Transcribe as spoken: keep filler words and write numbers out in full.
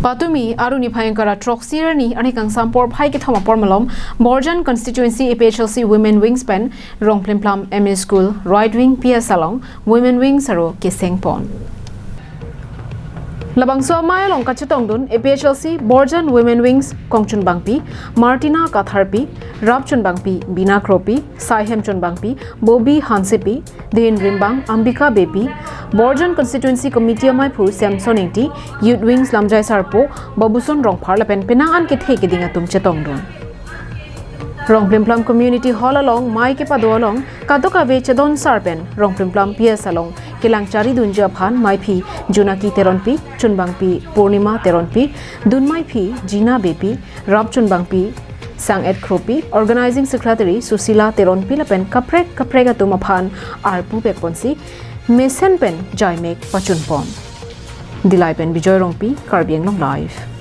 Patumi Arni phai ingkoi ra throksi arni, arni kangsam porphai kethom apor malom, Borjan Constituency A P H L C Women Wings pen Rongplimplam M E School, Right Wing P S along Women Wings aro keseng pon. Labangso amei along kachetongdun A P H L C Borjan Women Wings kongchunbangpi Martina Katharpi, rapchunbangpi Bina Kropi, saihem chunbangpi Bobby Hansepi, Din Rimbang, Ambika Beypi, Borjan Constituency Committee ameiphu Samson Ingti, Youth Wings lamjai sarpo Babuson Rongphar lapen penang an kethe keding atum chetongdun. Rongplimplam Community Hall along mei kepado along kadokave chedon sar pen Rongplimplam P S along kelang charidunji aphan meiphi Junaki Teronpi, chunbangpi Purnima Teronpi, dunmeiphi Jina Beypi, rapchunbangpi Sang-et Kropi, Organizing Secretary Susila Teronpi lapen kaprek kaprek atum aphan arpu pekponsi mesen pen jaimek pachunpon. Dillai pen Bijoy Rongpi, Karbi Anglong Live.